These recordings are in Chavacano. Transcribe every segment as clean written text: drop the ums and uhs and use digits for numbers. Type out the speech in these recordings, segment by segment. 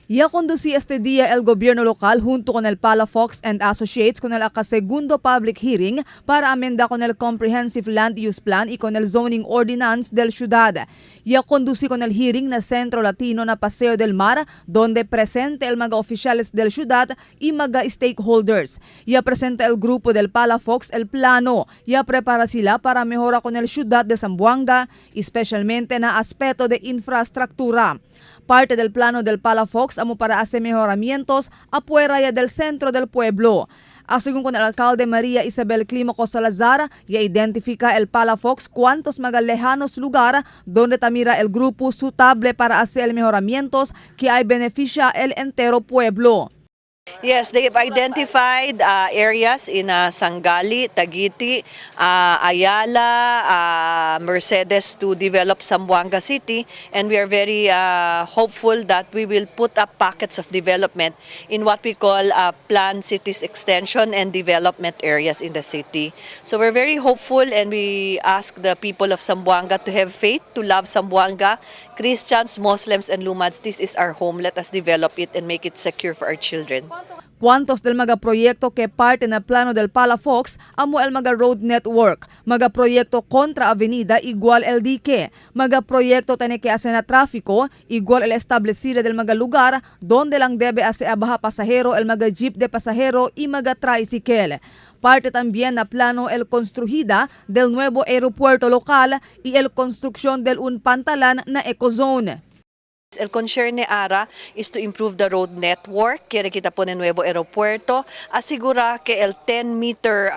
Ya conducí este día el gobierno local junto con el Palafox and Associates con el segundo public hearing para amenda con el Comprehensive Land Use Plan y con el Zoning Ordinance del ciudad. Ya conducí con el hearing na Centro Latino na Paseo del Mar, donde presente el mga oficiales del ciudad y mga stakeholders. Ya presenta el grupo del Palafox el plano. Ya prepara sila para mejora con el ciudad de Zamboanga, especialmente na aspeto de infraestructura. Parte del plano del Palafox amo para hacer mejoramientos afuera ya del centro del pueblo. Según con el alcalde María Isabel Clímaco Salazar, ya identifica el Palafox cuantos mga lejanos lugar donde tamira el grupo suitable para hacer mejoramientos que hay beneficia el entero pueblo. Yes, they have identified areas in Sangali, Taguiti, Ayala, Mercedes to develop Zamboanga City, and we are very hopeful that we will put up pockets of development in what we call planned cities extension and development areas in the city. So we're very hopeful, and we ask the people of Zamboanga to have faith, to love Zamboanga. Christians, Muslims, and Lumads, this is our home. Let us develop it and make it secure for our children. Cuantos del mga proyekto que parte na plano del Palafox amo el mga road network, mga proyekto contra avenida igual el dique, mga proyekto tiene que hacer na tráfico igual el establecido del mga lugar donde lang debe hacer abaja pasajero el mga jeep de pasajero y mga tricycle. Parte también na plano el construida del nuevo aeropuerto local y el construcción del un pantalan na ecozone. El concern ara is to improve the road network. Quiere kita pone nuevo aeropuerto. Asegura que el 10-meter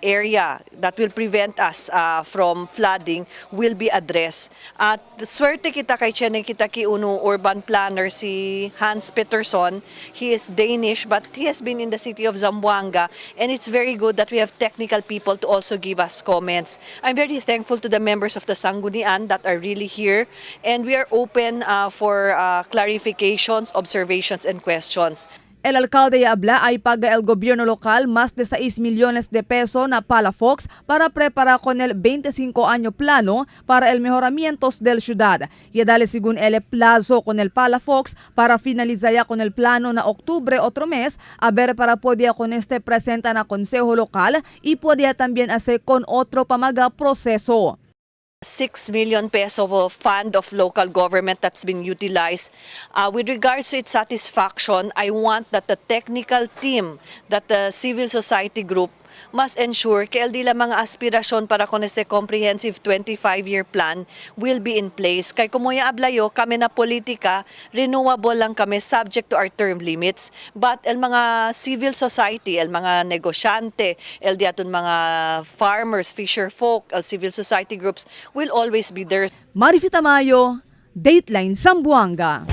area that will prevent us from flooding will be addressed. At swerte kita kay tiene kita ki uno urban planner, si Hans Peterson. He is Danish, but he has been in the city of Zamboanga, and it's very good that we have technical people to also give us comments. I'm very thankful to the members of the Sanggunian that are really here, and we are open for clarifications, observations, and questions. El alcalde habla ay paga el gobierno local más de 6 millones de peso na Palafox para preparar con el 25 año plano para el mejoramientos del ciudad. Y dale según el plazo con el Palafox para finalizar ya con el plano na octubre otro mes, a ver para podía con este presenta na consejo local y podía también hacer con otro pamaga proceso. 6 million peso fund of local government that's been utilized. With regards to its satisfaction, I want that the technical team, that the civil society group must ensure que el dila mga aspirasyon para con este comprehensive 25-year plan will be in place. Kay como ya ablayo, kami na politika, renewable lang kami, subject to our term limits. But el mga civil society, el mga negosyante, el diaton mga farmers, fisher folk, el civil society groups will always be there. Marifi Tamayo, Dateline Zamboanga.